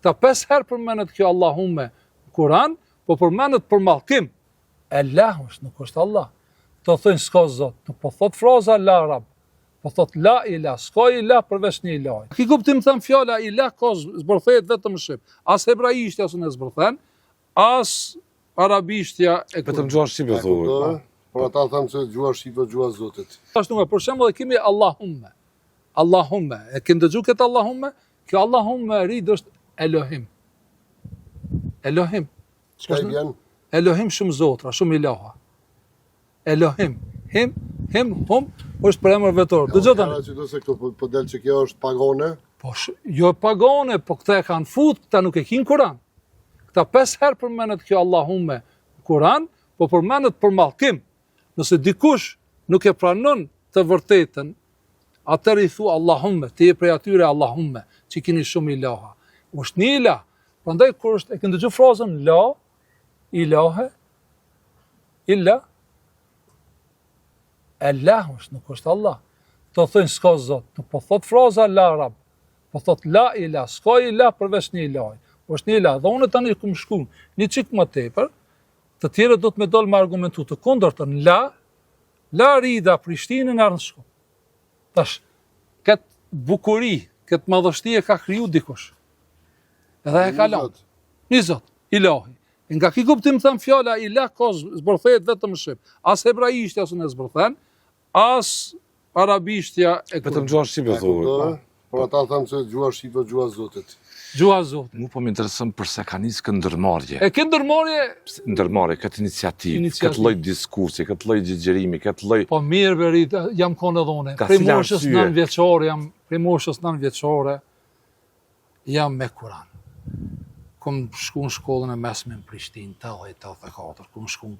Këta pesë herë përmendet kjo Allahumme në Kur'an, po përmendet për mallkim. Elah është, nuk është Allah. Këto thojnë s'ka Zot, nuk po thot fraza la rab, po thot la ilah, s'ka ilah përveç një ilahi. Ki kuptim them fjala ilah ka zbërthehet vetëm në shqip. As hebraishtja s'e zbërthen, as arabishtja e Vetëm gjuha shqipe thuhet. Po ata thanë se gjuha shqipe gjuha e Zotit. Ashtu nga për shembull e kemi Allahumme. Allahumme, e keni dëgju këtë Allahumme? Kjo Allahumme rid është Elohim. Elohim. Çka i vjen? Elohim shumë zotra, shumë ilaha. Elohim, him, him, hum, është përemër vetor. Dëgjo tani. Që do se këto po, po del që kjo është pagone? Po sh, jo pagone, po këta e kanë fut, këta nuk e kinë Kur'an. Këta pesë herë përmendet kjo Allahumme në Kur'an, po përmendet për mallkim. Nëse dikush nuk e pranon të vërtetën, atëherë i thu Allahumme, ti je prej atyre Allahumme, që kini shumë ilaha. Është një ilah. Prandaj kur është e keni dëgju frazën la ilahe illa Elah është, nuk është Allah. Këto thojnë s'ka Zot, nuk po thot fraza la rab, po thot la ilah, s'ka ilah përveç një ilahi. Është një ilah. Dhe unë tani kum shku një çik më tepër, të tjerët do të me dol me argumentu të kundërtën la, la Rida Prishtinën ardhë në Shkup. Tash, këtë bukuri, këtë madhështi e ka kriju dikush. Edhe e ka lanë. Një zot, ilahi. E nga ki kuptim them fjala ilah ka zbërthehet vetëm në shqip. As hebraishtja s'e zbërthen, as arabishtja e Vetëm gjuha shqipe thuhet. Po ata thanë se gjuha shqipe gjuha e Zotit. Gjuha e Zotit. Mu po më intereson përse ka nisë këtë ndërmarrje. E këtë ndërmarrje ndërmarrje, këtë iniciativë, këtë lloj diskursi, këtë lloj ligjërimi, këtë lloj Po mirë verit, jam konë edhe unë. Prej moshës 9 vjeçore jam, prej moshës 9 vjeçore jam me Kur'an. Kom shku në shkollën e mesme në Prishtinë, 80-84, kom shku në.